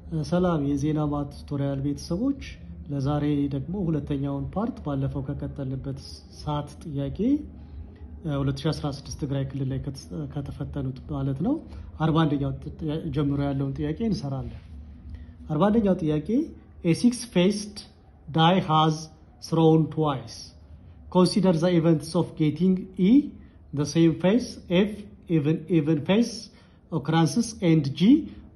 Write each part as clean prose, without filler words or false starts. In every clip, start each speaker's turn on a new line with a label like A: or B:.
A: ሰላም የዜና math tutorial ቤተሰቦች፣ ለዛሬ ደግሞ ሁለተኛውን part ባለፈው ከቀጠልንበት SAT ጥያቄ 2016 ትግራይ ክልል ላይ ከተፈተኑት ማለት ነው 41ኛው ጀምሮ ያለውን ጥያቄ እንሰራለን። 41ኛው ጥያቄ፣ "A six faced die has thrown twice. Consider the events of getting E, the same face, F, even even face occurrences, and G,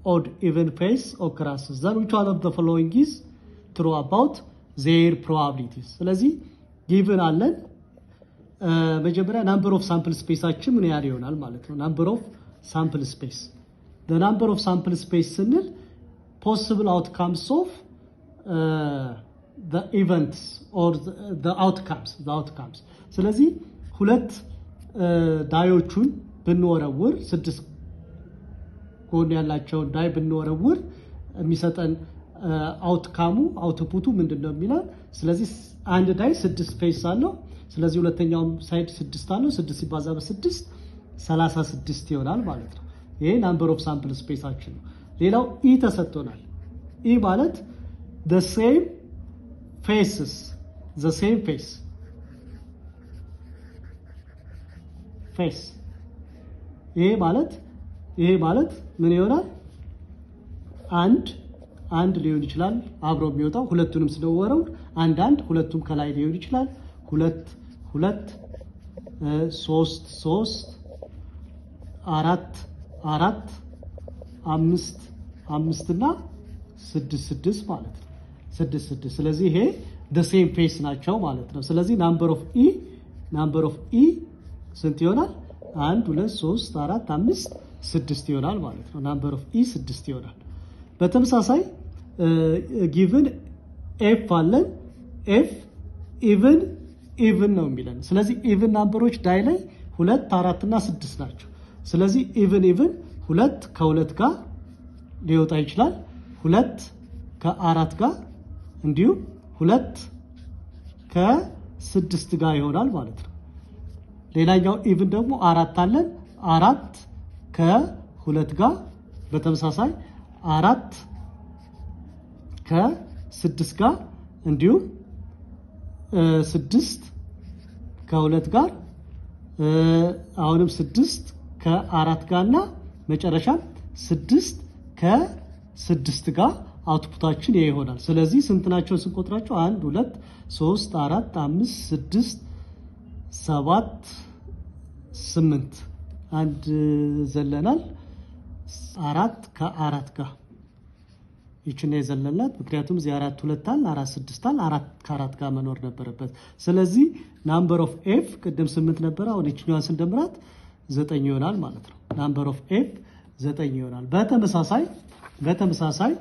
A: odd even face occurrences. Then which one of the following is true about their probabilities?" ስለዚህ given አለን። መጀመሪያ number of sample space ኣችን ምን ያህል ይሆናል ማለት ነው። Number of sample space, number of sample space ስንል possible outcomes of events or outcomes። ስለዚህ ሁለት die ዮቹን ብንወረውር፣ ስድስት ጎን ያላቸውን die ብንወረውር የሚሰጠን outcome ኡ output ኡ ምንድን ነው የሚለው። ስለዚህ አንድ die ስድስት face አለው። ስለዚህ ሁለተኛውም side ስድስት አለው። ስድስት ሲባዛ በስድስት 36 ይሆናል ማለት ነው። ይሄ number of sample space ኣችን ነው። ሌላው E ተሰጥቶናል። E ማለት the same faces, the same face። ይሄ ማለት ምን ይሆናል? አንድ አንድ ሊሆን ይችላል አብሮ የሚወጣው፣ ሁለቱንም ስንወረውር አንድ አንድ ሁለቱም ከላይ ሊሆን ይችላል። ሁለት ሁለት፣ ሶስት ሶስት፣ አራት አራት፣ አምስት አምስት እና ስድስት ስድስት ማለት ነው። ስድስት ስድስት። ስለዚህ ይሄ the same face ናቸው ማለት ነው። ስለዚህ number of E ስንት ይሆናል? አንድ፣ ሁለት፣ ሶስት፣ አራት፣ አምስት፣ ስድስት ይሆናል ማለት ነው። Number of E ስድስት ይሆናል። በተመሳሳይ given F አለን። F even even ነው የሚለን። ስለዚህ even number ኦች die ላይ ሁለት፣ አራት እና ስድስት ናቸው። ስለዚህ even even ሁለት ከሁለት ጋር ሊወጣ ይችላል። ሁለት ከአራት ጋር፣ እንዲሁም ሁለት ከስድስት ጋር ይሆናል ማለት ነው። ሌላኛው even ደግሞ አራት አለን። አራት ከሁለት ጋር፣ በተመሳሳይ አራት ከስድስት ጋር፣ እንዲሁም ስድስት ከሁለት ጋር፣ አሁንም ስድስት ከአራት ጋር እና መጨረሻም ስድስት ከስድስት ጋር output ኣችን ይሄ ይሆናል። ስለዚህ ስንት ናቸው ስንቆጥራቸው? አንድ፣ ሁለት፣ ሶስት፣ አራት፣ አምስት፣ ስድስት፣ ሰባት፣ ስምንት። አንድ ዘለናል። አራት ከአራት ጋር ይችን የዘለልናት ምክንያቱም እዚህ አራት ሁለት አለ፣ አራት ስድስት አለ፣ አራት ከአራት ጋር መኖር ነበረበት። ስለዚህ number of F ቅድም ስምንት ነበረ፣ አሁን ይችኛዋን ስንደምራት ዘጠኝ ይሆናል ማለት ነው። Number of F ዘጠኝ ይሆናል። በተመሳሳይ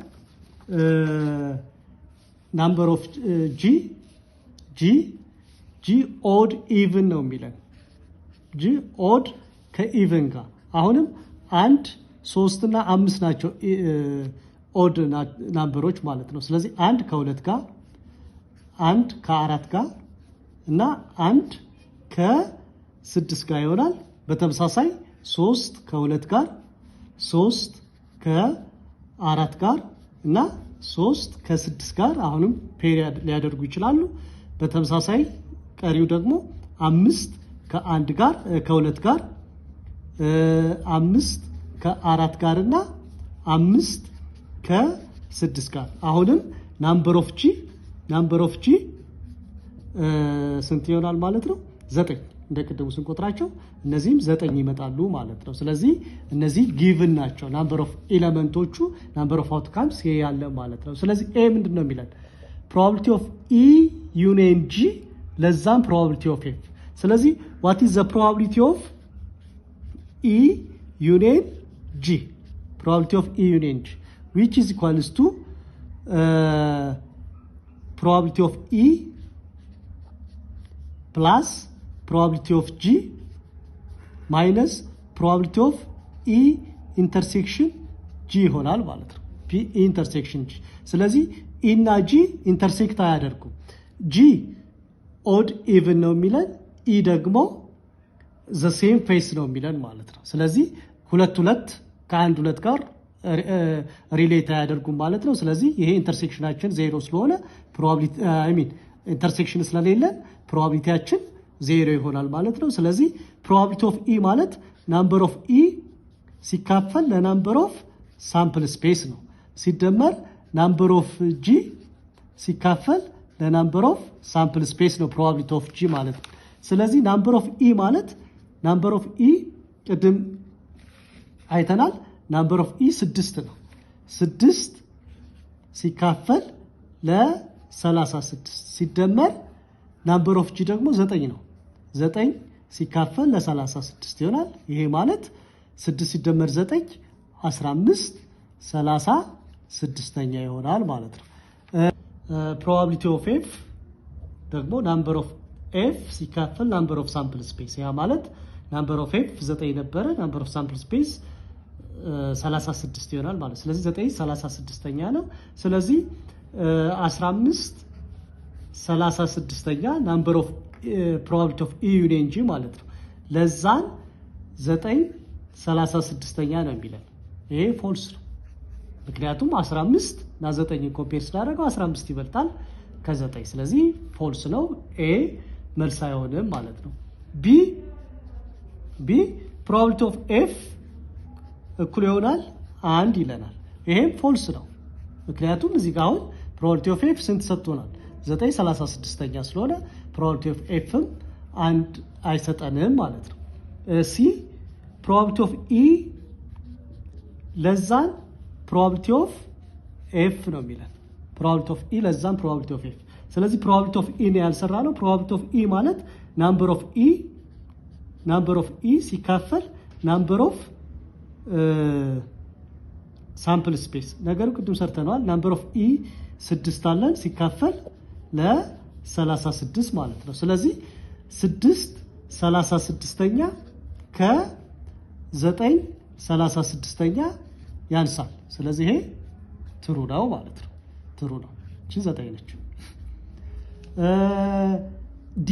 A: number of G G odd even ነው የሚለን። G odd ከ even ጋር አሁንም አንድ፣ ሶስት እና አምስት ናቸው odd number ኦች ማለት ነው። ስለዚህ አንድ ከሁለት ጋር፣ አንድ ከአራት ጋር እና አንድ ከስድስት ጋር ይሆናል። በተመሳሳይ ሶስት ከሁለት ጋር፣ ሶስት ከአራት ጋር እና ሶስት ከስድስት ጋር አሁንም pair ሊያደርጉ ይችላሉ። በተመሳሳይ ቀሪው ደግሞ አምስት ከአንድ ጋር፣ ከሁለት ጋር፣ አምስት ከአራት ጋር እና አምስት ከስድስት ጋር። አሁንም number of G ስንት ይሆናል ማለት ነው? ዘጠኝ። እንደ ቅድሙ ስንቆጥራቸው እነዚህም ዘጠኝ ይመጣሉ ማለት ነው። ስለዚህ እነዚህ given ናቸው። Number of element ኦቹ፣ number of outcomes ይሄ ያለ ማለት ነው። ስለዚህ A ምንድን ነው የሚለን? Probability of E union G less than probability of F። ስለዚህ what is the probability of E union G? Probability of E union G, which is equals to probability of E plus probability of G minus probability of E intersection G ይሆናል ማለት ነው። P E intersection G። ስለዚህ E እና G intersect አያደርጉም። G odd even ነው የሚለን፣ E ደግሞ the same face ነው የሚለን ማለት ነው። ስለዚህ ሁለት ሁለት ከአንድ ሁለት ጋር relate አያደርጉም ማለት ነው። ስለዚህ ይሄ intersection ኣችን ዜሮ ስለሆነ probability, I mean, intersection ስለሌለ probability ያችን ዜሮ ይሆናል ማለት ነው። ስለዚህ probability of E ማለት number of E ሲካፈል ለ number of sample space ነው፣ ሲደመር number of G ሲካፈል ለ number of sample space ነው probability of G ማለት ነው። ስለዚህ number of E ማለት number of E ቅድም አይተናል። Number of E ስድስት ነው። ስድስት ሲካፈል ለ36 ሲደመር number of G ደግሞ ዘጠኝ ነው። ዘጠኝ ሲካፈል ለ36 ይሆናል። ይሄ ማለት ስድስት ሲደመር ዘጠኝ 15 36ኛ ይሆናል ማለት ነው። Probability of F ደግሞ number of F ሲካፈል number of sample space፣ ያ ማለት number of F ዘጠኝ ነበረ፣ number of sample space 36 ይሆናል ማለት። ስለዚህ 9 36ኛ ነው። ስለዚህ 15 36ኛ number of probability of E union G ማለት ነው። Less than 9 36ኛ ነው የሚለን፣ ይሄ false ነው። ምክንያቱም 15 እና 9 compare ስላደረገው 15 ይበልጣል ከ9። ስለዚህ false ነው። A መልስ አይሆንም ማለት ነው። B probability of F እኩል ይሆናል አንድ ይለናል። ይሄም false ነው። ምክንያቱም እዚህ ጋር አሁን probability of F ስንት ሰጥቶናል? 9 36ኛ ስለሆነ probability of F ም አንድ አይሰጠንም ማለት ነው። C probability of E less than probability of F ነው የሚለን። Probability of E less than probability of F። ስለዚህ probability of E ነው ያልሰራነው። Probability of E ማለት number of E ሲካፈል number of sample space። ነገሩ ቅድም ሰርተነዋል። Number of E ስድስት አለን ሲካፈል ለ36 ማለት ነው። ስለዚህ ስድስት 36ኛ ከዘጠኝ 36ኛ ያንሳል። ስለዚህ ይሄ true ነው ማለት ነው። True ነው። እቺ ዘጠኝ ነች። D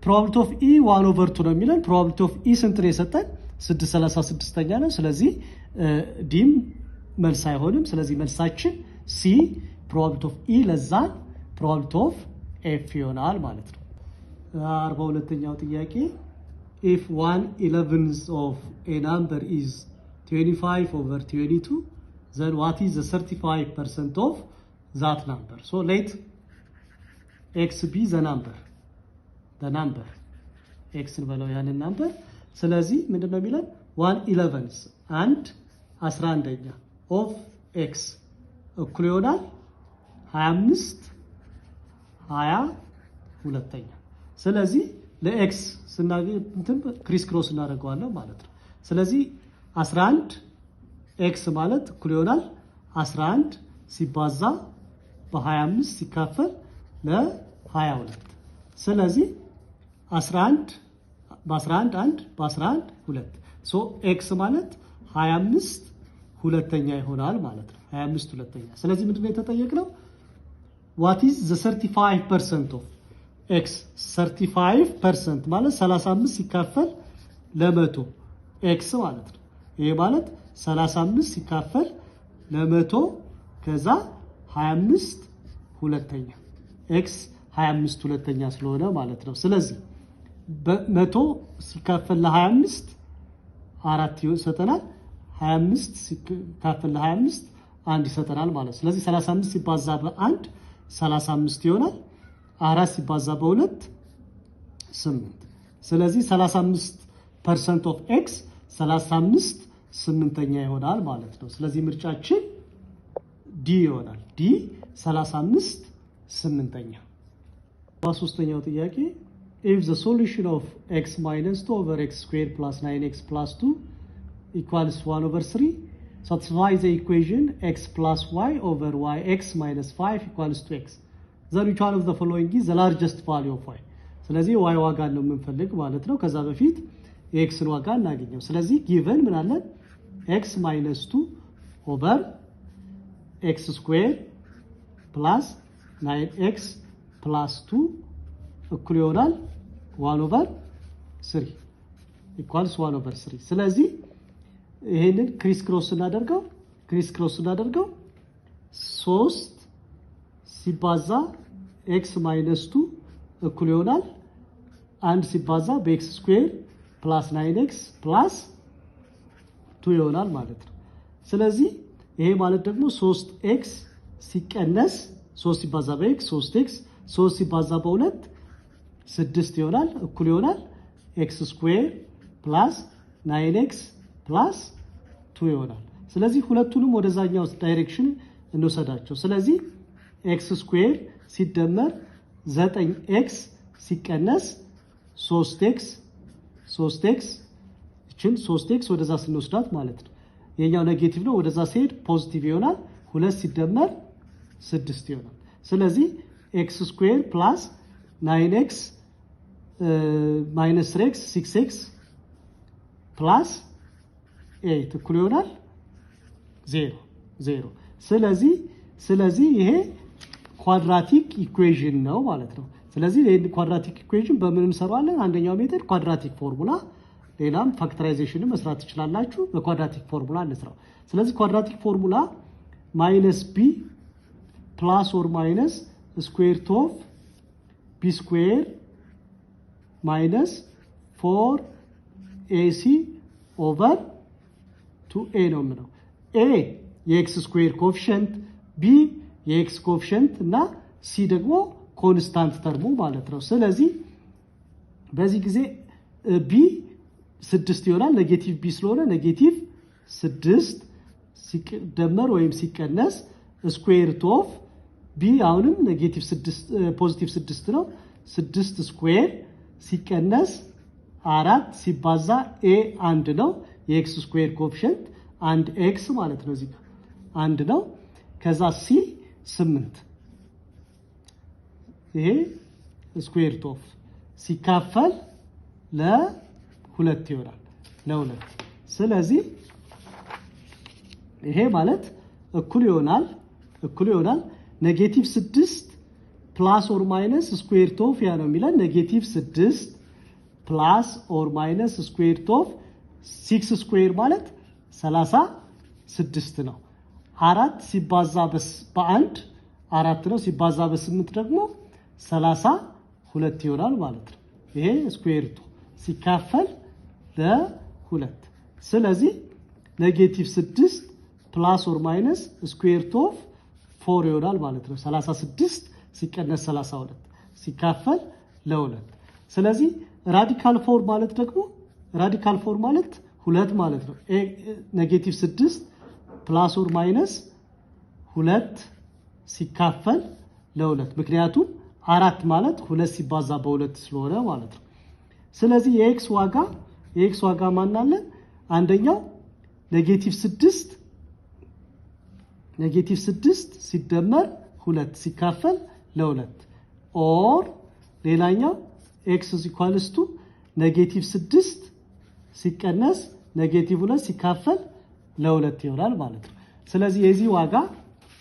A: probability of E one over two ነው የሚለን። Probability of E ስንት ነው የሰጠን? ስድስት 36ኛ ነው። ስለዚህ D ም መልስ አይሆንም። ስለዚህ መልሳችን C probability of E less than probability of F ይሆናል ማለት ነው። 42ኛው ጥያቄ፣ if 1/11 of a number is 25 over 22, then what is the 35% of that number? So let x be the number, x እንበለው ያንን number። ስለዚህ ምንድን ነው የሚለን? 1/11፣ አንድ 11ኛ of x እኩል ይሆናል 25 22ኛ። ስለዚህ ለ x ስናገኝ እንትን crisscross እናደርገዋለን ማለት ነው። ስለዚህ 11 x ማለት እኩል ይሆናል 11 ሲባዛ በ25 ሲካፈል ለ22። ስለዚህ 11 በ11 1 በ11 2፣ so x ማለት 25 ሁለተኛ ይሆናል ማለት ነው። 25 ሁለተኛ። ስለዚህ ምንድነው የተጠየቅነው? What is the 35% of x? 35% ማለት 35 ሲካፈል ለመቶ x ማለት ነው። ይሄ ማለት 35 ሲካፈል ለመቶ ከዛ 25 ሁለተኛ፣ x 25 ሁለተኛ ስለሆነ ማለት ነው። ስለዚህ በመቶ ሲካፈል ለ25 አራት ይሰጠናል። 25 ሲካፈል ለ25 አንድ ይሰጠናል ማለት ነው። ስለዚህ 35 ሲባዛ በአንድ 35 ይሆናል። አራት ሲባዛ በሁለት ስምንት። ስለዚህ 35% of x 35 ስምንተኛ ይሆናል ማለት ነው። ስለዚህ ምርጫችን D ይሆናል። D 35 ስምንተኛ። ሶስተኛው ጥያቄ፣ if the solution of x minus 2 over x square plus 9x plus 2 equals 1 over 3 satisfy the equation x plus y over y x minus 5 equals to x, then which one of the following is the largest value of y? ስለዚህ y ዋጋ ነው የምንፈልግ ማለት ነው። ከዛ በፊት የ x ን ዋጋ እናገኘው። ስለዚህ given ምን አለን? X minus 2 over x square plus 9 x plus 2 እኩል ይሆናል 1 over 3, equals 1 over 3። ስለዚህ ይሄንን crisscross ስናደርገው Criss cross ስናደርገው ሶስት ሲባዛ x minus two እኩል ይሆናል አንድ ሲባዛ በ x square plus nine x plus two ይሆናል ማለት ነው። ስለዚህ ይሄ ማለት ደግሞ ሶስት x ሲቀነስ ሶስት ሲባዛ በ x ሶስት x፣ ሶስት ሲባዛ በሁለት ስድስት ይሆናል፣ እኩል ይሆናል x square plus nine x plus two ይሆናል። ስለዚህ ሁለቱንም ወደዛኛው direction እንውሰዳቸው። ስለዚህ x square ሲደመር ዘጠኝ x ሲቀነስ ሶስት x፣ ሶስት x ይችን ሶስት x ወደዛ ስንወስዳት ማለት ነው። የኛው negative ነው፣ ወደዛ ሲሄድ positive ይሆናል። ሁለት ሲደመር ስድስት ይሆናል። ስለዚህ x square plus nine x minus three x, six x plus eight እኩል ይሆናል ዜሮ ዜሮ። ስለዚህ ይሄ quadratic equation ነው ማለት ነው። ስለዚህ ይህን quadratic equation በምን እንሰራዋለን? አንደኛው method quadratic formula፣ ሌላም factorization መስራት ትችላላችሁ። በ quadratic formula እንስራው። ስለዚህ quadratic formula minus b plus or minus square root of b square minus four ac over two a ነው የምለው። a የ x square coefficient፣ b የ x coefficient እና c ደግሞ constant term ኡ ማለት ነው። ስለዚህ በዚህ ጊዜ b ስድስት ይሆናል። Negative b ስለሆነ negative ስድስት ሲደመር ወይም ሲቀነስ square root of b አሁንም negative ስድስት፣ positive ስድስት ነው። ስድስት square ሲቀነስ አራት ሲባዛ a አንድ ነው። የ x square coefficient አንድ x ማለት ነው። እዚህ ጋር አንድ ነው። ከዛ c ስምንት፣ ይሄ square root of ሲካፈል ለሁለት ይሆናል፣ ለሁለት። ስለዚህ ይሄ ማለት እኩል ይሆናል negative ስድስት plus or minus square root of ያ ነው የሚለን፣ negative ስድስት plus or minus square root of six square ማለት 36 ነው። አራት ሲባዛ በአንድ አራት ነው። ሲባዛ በስምንት ደግሞ 32 ይሆናል ማለት ነው። ይሄ square root ኡ ሲካፈል ለሁለት። ስለዚህ negative ስድስት plus or minus square root of four ይሆናል ማለት ነው። 36 ሲቀነስ 32 ሲካፈል ለሁለት። ስለዚህ radical four ማለት ደግሞ፣ radical four ማለት ሁለት ማለት ነው። Negative ስድስት plus or minus ሁለት ሲካፈል ለሁለት፣ ምክንያቱም አራት ማለት ሁለት ሲባዛ በሁለት ስለሆነ ማለት ነው። ስለዚህ የ x ዋጋ ማን አለን? አንደኛው negative ስድስት ሲደመር ሁለት ሲካፈል ለሁለት or ሌላኛው x equals to negative ስድስት ሲቀነስ negative ሁለት ሲካፈል ለሁለት ይሆናል ማለት ነው። ስለዚህ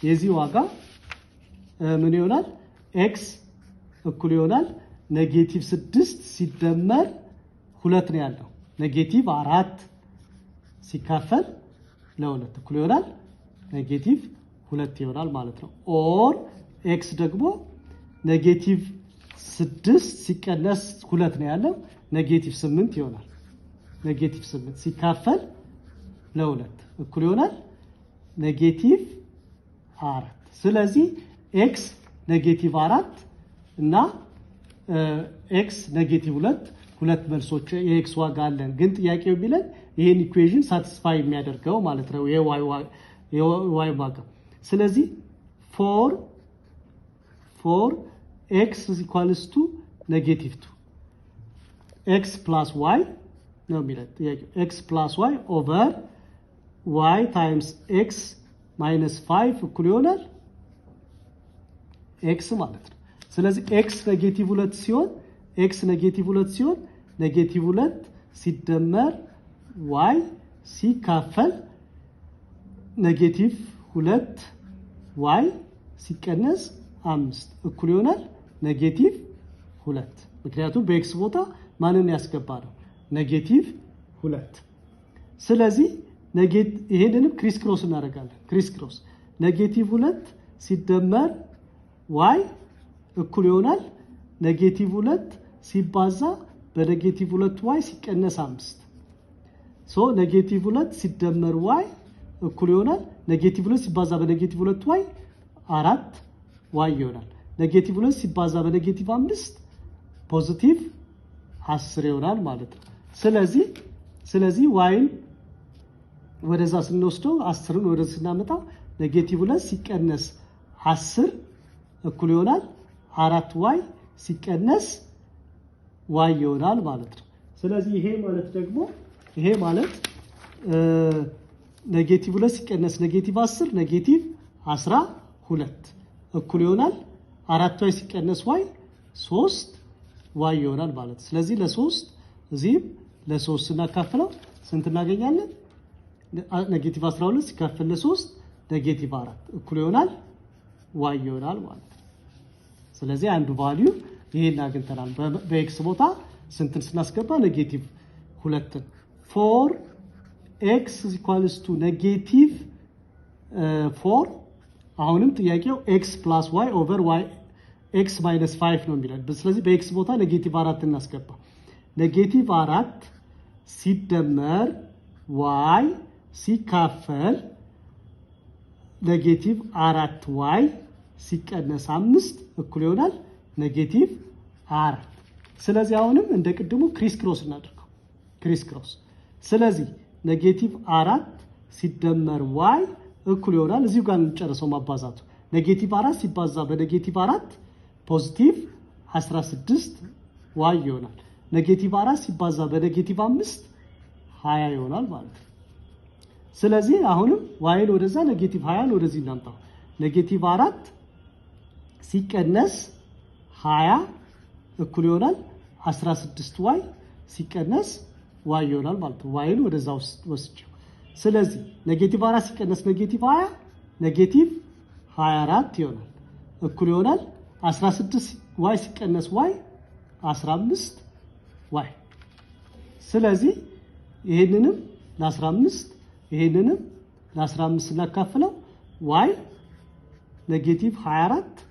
A: የዚህ ዋጋ ምን ይሆናል? x እኩል ይሆናል negative ስድስት ሲደመር ሁለት ነው ያለው፣ negative አራት ሲካፈል ለሁለት እኩል ይሆናል negative ሁለት ይሆናል ማለት ነው። Or x ደግሞ negative ስድስት ሲቀነስ ሁለት ነው ያለው፣ negative ስምንት ይሆናል። Negative ስምንት ሲካፈል ለሁለት እኩል ይሆናል negative አራት። ስለዚህ x negative አራት እና x negative ሁለት፣ ሁለት መልሶች የ x ዋጋ አለን። ግን ጥያቄው የሚለን ይህን equation satisfy የሚያደርገው ማለት ነው የ y ዋጋ። ስለዚህ for x equals to negative two, x plus y ነው የሚለን ጥያቄው። x plus y over y times x minus five እኩል ይሆናል x ማለት ነው። ስለዚህ x negative ሁለት ሲሆን negative ሁለት ሲደመር y ሲካፈል negative ሁለት y ሲቀነስ አምስት እኩል ይሆናል negative ሁለት። ምክንያቱም በ x ቦታ ማንን ያስገባ ነው? Negative ሁለት። ስለዚህ ይሄንንም crisscross እናደርጋለን። Crisscross negative ሁለት ሲደመር y እኩል ይሆናል negative ሁለት ሲባዛ በ negative ሁለት y ሲቀነስ አምስት። So negative ሁለት ሲደመር y እኩል ይሆናል negative ሁለት ሲባዛ በ negative ሁለት y አራት y ይሆናል። Negative ሁለት ሲባዛ በ negative አምስት positive 10 ይሆናል ማለት ነው። ስለዚህ y ን ወደዛ ስንወስደው፣ 10ን ወደዛ ስናመጣው negative ሁለት ሲቀነስ 10 እኩል ይሆናል አራት y ሲቀነስ y ይሆናል ማለት ነው። ስለዚህ ይሄ ማለት ደግሞ ይሄ ማለት negative ሁለት ሲቀነስ negative 10 negative 12 እኩል ይሆናል አራት y ሲቀነስ y ሶስት y ይሆናል ማለት ነው። ስለዚህ ለሶስት እዚህም ለሶስት ስናካፍለው ስንት እናገኛለን? Negative 12 ሲካፈል ለሶስት negative አራት እኩል ይሆናል y ይሆናል ማለት ነው። ስለዚህ አንዱ value ይሄን አግኝተናል። በ x ቦታ ስንትን ስናስገባ? Negative ሁለትን። For x equals to negative four አሁንም ጥያቄው x plus y over y x minus five ነው የሚለን። ስለዚህ በ x ቦታ negative አራት እናስገባ። Negative አራት ሲደመር y ሲካፈል negative አራት y ሲቀነስ አምስት እኩል ይሆናል negative አራት። ስለዚህ አሁንም እንደ ቅድሙ crisscross እናድርገው። Crisscross። ስለዚህ negative አራት ሲደመር y እኩል ይሆናል፣ እዚሁ ጋር እንጨርሰው ማባዛቱ፣ negative አራት ሲባዛ በ negative አራት positive 16 y ይሆናል። Negative አራት ሲባዛ በ negative አምስት 20 ይሆናል ማለት ነው። ስለዚህ አሁንም y ን ወደዛ፣ negative 20ን ወደዚህ እናምጣው። Negative አራት ሲቀነስ 20 እኩል ይሆናል 16 y ሲቀነስ y ይሆናል ማለት ነው። y ን ወደዛ ወስጄው፣ ስለዚህ negative አራት ሲቀነስ negative 20 negative 24 ይሆናል፣ እኩል ይሆናል 16 y ሲቀነስ y 15 y። ስለዚህ ይሄንንም ለ15 ይሄንንም ለ15 ስናካፍለው y negative 24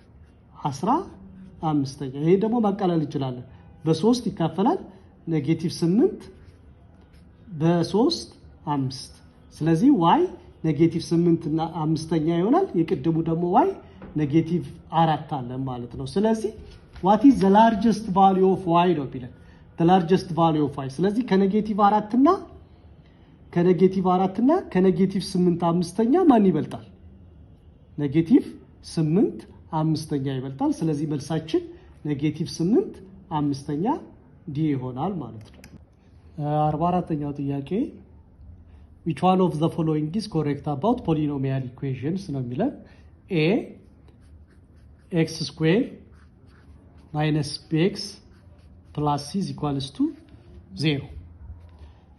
A: 15ኛ። ይሄ ደግሞ ማቃለል እንችላለን። በሶስት ይካፈላል፣ negative 8፣ በሶስት አምስት። ስለዚህ y negative 8 እና አምስተኛ ይሆናል። የቅድሙ ደግሞ y negative አራት አለ ማለት ነው። ስለዚህ what is the largest value of y ነው ቢለን፣ the largest value of y። ስለዚህ ከ negative አራት እና ከ negative ስምንት አምስተኛ ማን ይበልጣል? Negative ስምንት አምስተኛ ይበልጣል። ስለዚህ መልሳችን negative ስምንት አምስተኛ D ይሆናል ማለት ነው። 44ኛው ጥያቄ "Which one of the following is correct about polynomial equations?" ነው የሚለን። A, x square minus bx plus c equals to zero።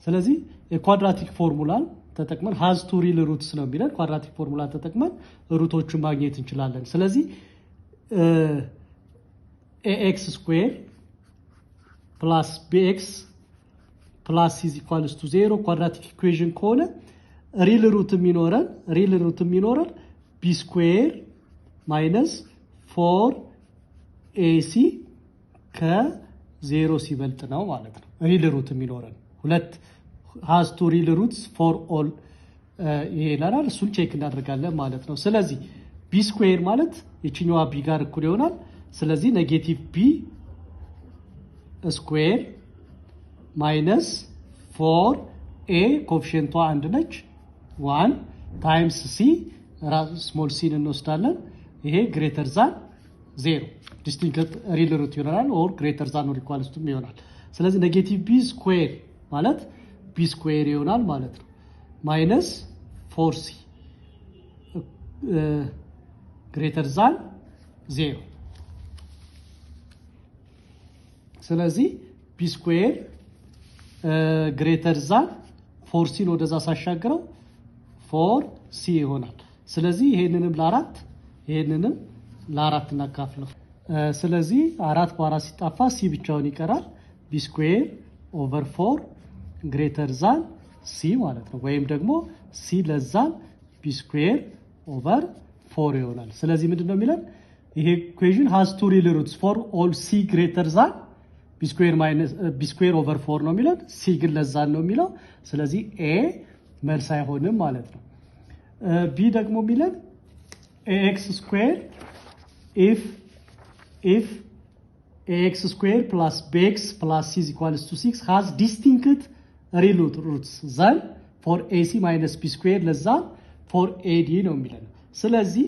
A: ስለዚህ የ quadratic formula ን ተጠቅመን has two real roots ነው የሚለን። Quadratic formula ን ተጠቅመን root ኦቹን ማግኘት እንችላለን። ስለዚህ ax square plus bx plus c equals to zero quadratic equation ከሆነ real root የሚኖረን b square minus four ac ከዜሮ ሲበልጥ ነው ማለት ነው። Real root የሚኖረን ሁለት has two real roots for all ይሄ ይላል። እሱን check እናደርጋለን ማለት ነው። ስለዚህ b square ማለት የችኛዋ b ጋር እኩል ይሆናል። ስለዚህ negative b square minus four a coefficient ቷ አንድ ነች፣ one times c፣ small c ን እንወስዳለን። ይሄ greater than zero distinct real root ይሆናል or greater than or equals to ም ይሆናል። ስለዚህ negative b square ማለት b square ይሆናል ማለት ነው። Minus four c greater than zero። ስለዚህ b square greater than four c ን ወደዛ ሳሻግረው four c ይሆናል። ስለዚህ ይሄንንም ለአራት ይሄንንም ለአራት እናካፍለው። ስለዚህ አራት በአራት ሲጣፋ c ብቻውን ይቀራል። b square over four greater than c ማለት ነው። ወይም ደግሞ c less than b square over four ይሆናል። ስለዚህ ምንድን ነው የሚለን? ይሄ equation has two real roots for all c greater than b square minus b square over four ነው የሚለን። c ግን less than ነው የሚለው። ስለዚህ A መልስ አይሆንም ማለት ነው። B ደግሞ የሚለን ax square if ax square plus bx plus c equals to six has distinct real roots, then four ac minus b square less than four ad ነው የሚለን። ስለዚህ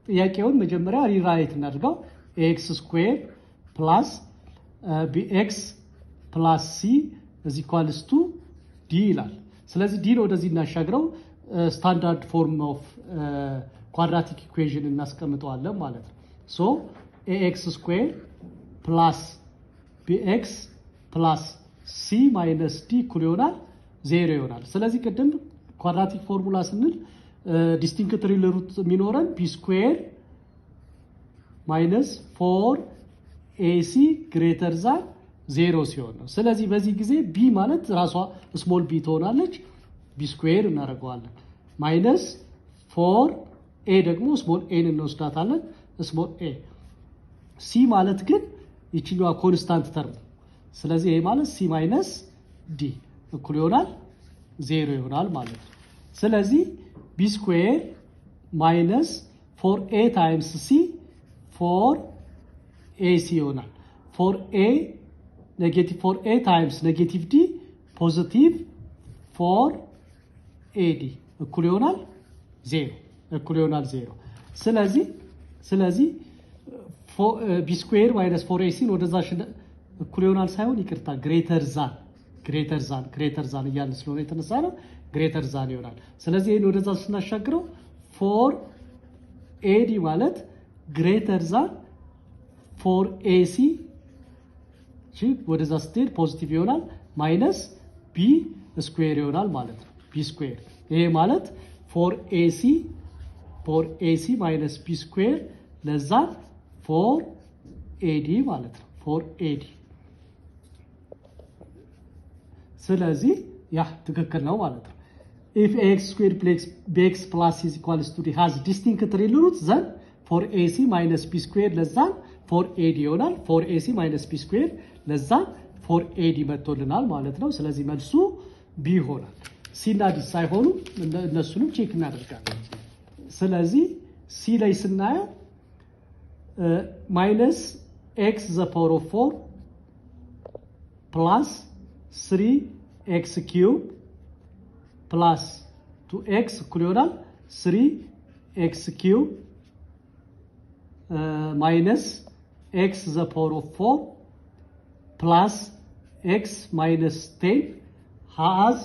A: ጥያቄውን መጀመሪያ rewrite እናድርገው። ax square plus bx plus c is equals to d ይላል። ስለዚህ d ን ወደዚህ እናሻግረው፣ standard form of quadratic equation እናስቀምጠዋለን ማለት ነው። So ax square plus bx plus c minus d እኩል ይሆናል ዜሮ ይሆናል። ስለዚህ ቅድም quadratic formula ስንል distinct real root የሚኖረን b square minus four ac greater than zero ሲሆን ነው። ስለዚህ በዚህ ጊዜ b ማለት ራሷ small b ትሆናለች። b square እናደርገዋለን። Minus four a ደግሞ small a ን እንወስዳታለን። Small a። c ማለት ግን ይችኛዋ constant term። ስለዚህ ይሄ ማለት c minus d እኩል ይሆናል ዜሮ ይሆናል ማለት ነው። ስለዚህ b square minus four a times c four a c ይሆናል። Four a negative four a times negative d positive four a d እኩል ይሆናል ዜሮ፣ እኩል ይሆናል ዜሮ። ስለዚህ b square minus four ac ን ወደዛ እኩል ይሆናል ሳይሆን፣ ይቅርታ፣ greater than, greater than, greater than እያልን ስለሆነ የተነሳ ነው፣ greater than ይሆናል። ስለዚህ ይህን ወደዛ ስናሻግረው four ad ማለት greater than four ac፣ ወደዛ ስትሄድ positive ይሆናል፣ minus b square ይሆናል ማለት ነው። b square ይሄ ማለት four ac minus b square less than four ad ማለት ነው። Four ad። ስለዚህ ያ ትክክል ነው ማለት ነው። If ax square bx plus c equals to d has distinct real roots, then four ac minus b square less than four ad ይሆናል። Four ac minus b square less than four ad መጥቶልናል ማለት ነው። ስለዚህ መልሱ B ይሆናል። C እና D ሳይሆኑ እነሱንም check እናደርጋለን። ስለዚህ C ላይ ስናየው minus x the power of four plus three x cube plus two x እኩል ይሆናል three x cube minus x the power of four plus x minus 10 has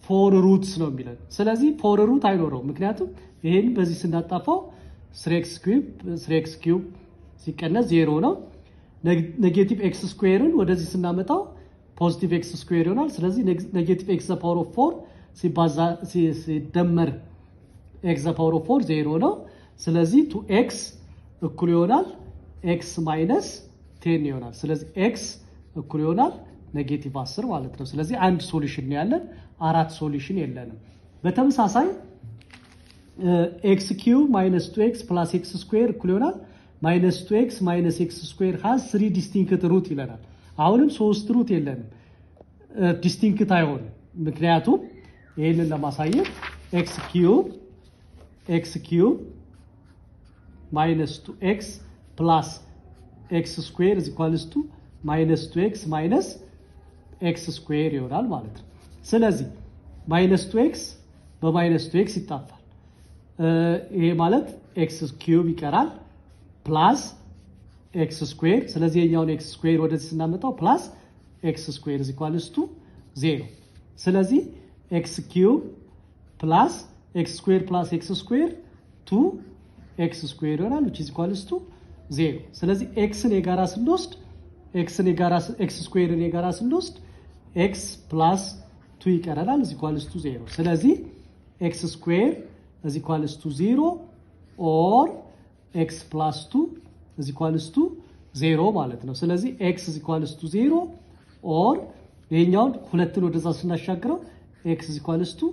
A: four roots ነው የሚለን። ስለዚህ four root አይኖረውም። ምክንያቱም ይህን በዚህ ስናጣፋው three x cube ሲቀነስ ዜሮ ነው። Negative x square ን ወደዚህ ስናመጣው positive x square ይሆናል። ስለዚህ negative x the power of four ሲባዛ ሲደመር x the power of four zero ነው። ስለዚህ two x እኩል ይሆናል x minus 10 ይሆናል። ስለዚህ x እኩል ይሆናል negative 10 ማለት ነው። ስለዚህ አንድ solution ነው ያለን፣ አራት solution የለንም። በተመሳሳይ x cube minus two x plus x square እኩል ይሆናል minus two x minus x square has three distinct root ይለናል። አሁንም ሶስት root የለንም፣ distinct አይሆንም። ምክንያቱም ይህንን ለማሳየት x cube minus two x plus x square is equals to minus two x minus x square ይሆናል ማለት ነው። ስለዚህ minus two x በ minus two x ይጣፋል። ይሄ ማለት x cube ይቀራል plus x square። ስለዚህ የኛውን x square ወደዚህ ስናመጣው plus x square is equals to zero። ስለዚህ x cube plus x square plus x square two x square ይሆናል which is equals to zero። ስለዚህ x ን የጋራ ስንወስድ x ን የጋራ x square ን የጋራ ስንወስድ x plus two ይቀረናል is equals to zero። ስለዚህ x square is equals to zero or x plus two is equals to zero ማለት ነው። ስለዚህ x is equals to zero or ይሄኛውን ሁለትን ወደዛ ስናሻግረው x equals to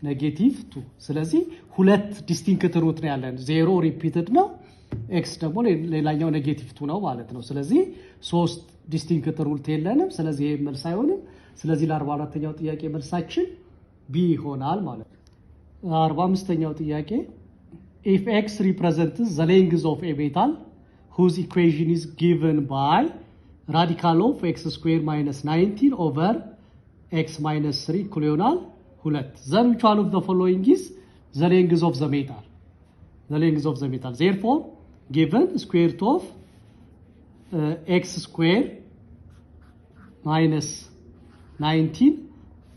A: negative 2። ስለዚህ ሁለት distinct root ነው ያለን። 0 repeated ነው፣ x ደግሞ ሌላኛው negative 2 ነው ማለት ነው። ስለዚህ ሶስት distinct root የለንም። ስለዚህ ይሄ መልስ አይሆንም። ስለዚህ ለ44ተኛው ጥያቄ መልሳችን B ይሆናል ማለት ነው። 45ኛው ጥያቄ፣ if x represents the length of a metal whose equation is given by radical of x square minus 19 over x minus 3 እኩል ይሆናል ሁለት፣ then which one of the following is the length of the metal? The length of the metal. Therefore, given square root of x square minus 19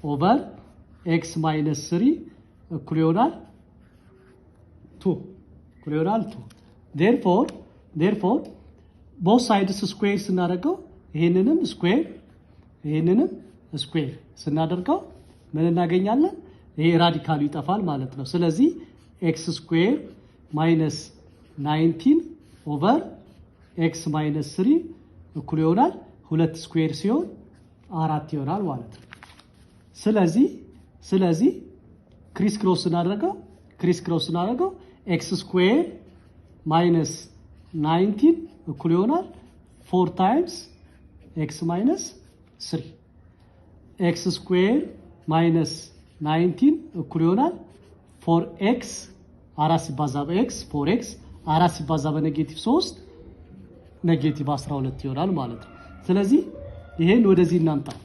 A: over x minus 3 እኩል ይሆናል 2፣ እኩል ይሆናል 2። Therefore, both sides square ስናደርገው፣ ይሄንንም square ይሄንንም square ስናደርገው ምን እናገኛለን? ይሄ radical ኡ ይጠፋል ማለት ነው። ስለዚህ x square minus 19 over x minus 3 እኩል ይሆናል ሁለት square ሲሆን አራት ይሆናል ማለት ነው። ስለዚህ crisscross ስናደርገው x square minus 19 እኩል ይሆናል 4 times x minus 3፣ x square minus 19 እኩል ይሆናል 4 x፣ አራት ሲባዛ በ x 4 x፣ አራት ሲባዛ በ negative 3 negative 12 ይሆናል ማለት ነው። ስለዚህ ይሄን ወደዚህ እናምጣው።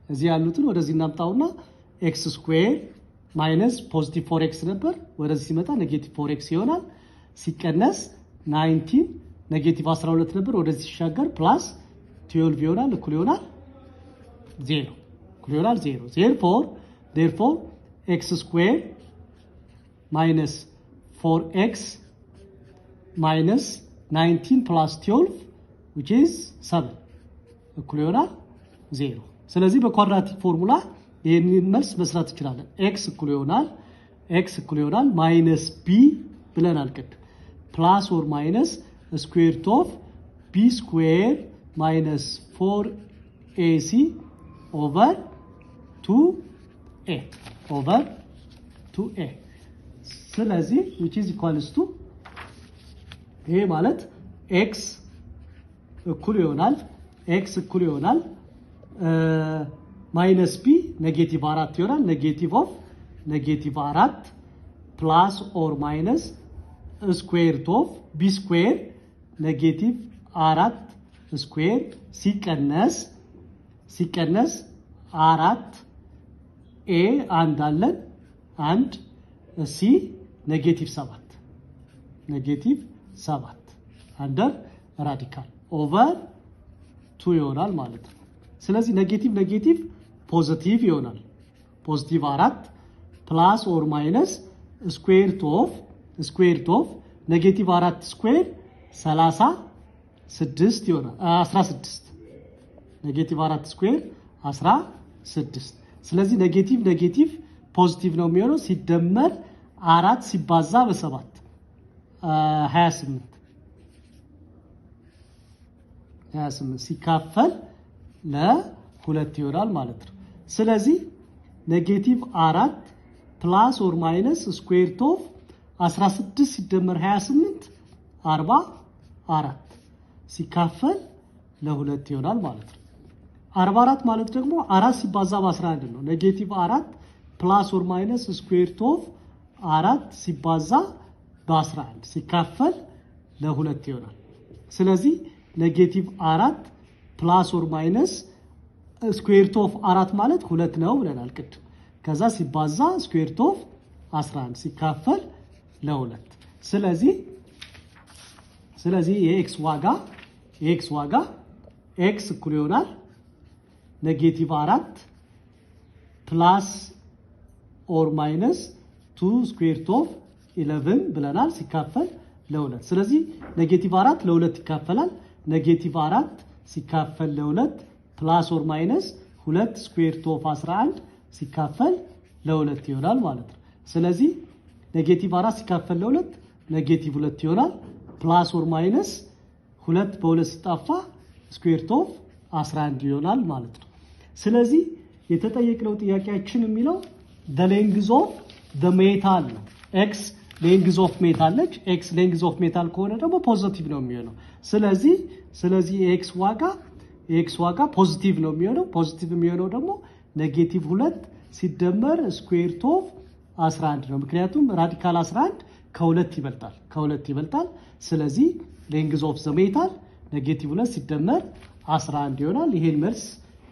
A: እዚህ ያሉትን ወደዚህ እናምጣውና x square minus positive 4 x ነበር፣ ወደዚህ ሲመጣ negative 4 x ይሆናል። ሲቀነስ 19፣ negative 12 ነበር፣ ወደዚህ ሲሻገር plus 12 ይሆናል። እኩል ይሆናል ዜሮ፣ እኩል ይሆናል ዜሮ። Therefore, x square minus 4 x minus 19 plus 12, which is 7፣ እኩል ይሆናል ዜሮ። ስለዚህ በ quadratic formula ይህንን መልስ መስራት እንችላለን። x እኩል ይሆናል minus b ብለናል ቅድም፣ plus or minus square root of b square minus 4 ac over 2 a, over 2 a። ስለዚህ which is equals to፣ ይሄ ማለት x እኩል ይሆናል minus b negative አራት ይሆናል። Negative of negative አራት plus or minus square root of b square negative አራት square ሲቀነስ አራት፣ a አንድ አለን፣ አንድ፣ c negative ሰባት፣ negative ሰባት under radical over 2 ይሆናል ማለት ነው። ስለዚህ negative negative positive ይሆናል። Positive አራት plus or minus square root of negative አራት square 36 ይሆናል። 16፣ negative አራት square 16። ስለዚህ negative negative positive ነው የሚሆነው። ሲደመር አራት ሲባዛ በሰባት 28፣ 28 ሲካፈል ለሁለት ይሆናል ማለት ነው። ስለዚህ negative አራት plus or minus square root of 16 ሲደመር 28 44 ሲካፈል ለሁለት ይሆናል ማለት ነው። 44 ማለት ደግሞ አራት ሲባዛ በ11 ነው። Negative አራት plus or minus square root of አራት ሲባዛ በ11 ሲካፈል ለሁለት ይሆናል። ስለዚህ negative አራት plus or minus square root of አራት ማለት ሁለት ነው ብለናል ቅድም። ከዛ ሲባዛ square root of 11 ሲካፈል ለሁለት። ስለዚህ የ x ዋጋ x እኩል ይሆናል negative አራት plus or minus 2 square root of 11 ብለናል ሲካፈል ለሁለት። ስለዚህ negative አራት ለሁለት ይካፈላል። Negative አራት ሲካፈል ለሁለት plus or minus ሁለት square root of 11 ሲካፈል ለሁለት ይሆናል ማለት ነው። ስለዚህ negative አራት ሲካፈል ለሁለት negative ሁለት ይሆናል። Plus or minus ሁለት በሁለት ሲጣፋ square root of 11 ይሆናል ማለት ነው። ስለዚህ የተጠየቅነው ጥያቄያችን የሚለው the length of the metal ነው። x length of metal ነች። x length of metal ከሆነ ደግሞ positive ነው የሚሆነው። ስለዚህ የ x ዋጋ positive ነው የሚሆነው። Positive የሚሆነው ደግሞ negative 2 ሲደመር square root of 11 ነው። ምክንያቱም radical 11 ከሁለት ይበልጣል፣ ከሁለት ይበልጣል። ስለዚህ length of the metal negative 2 ሲደመር 11 ይሆናል። ይሄን መልስ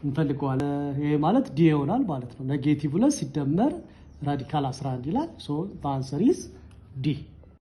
A: እንፈልገዋለን። ይሄ ማለት D ይሆናል ማለት ነው። Negative 2 ሲደመር radical 11 ይላል። So answer is D።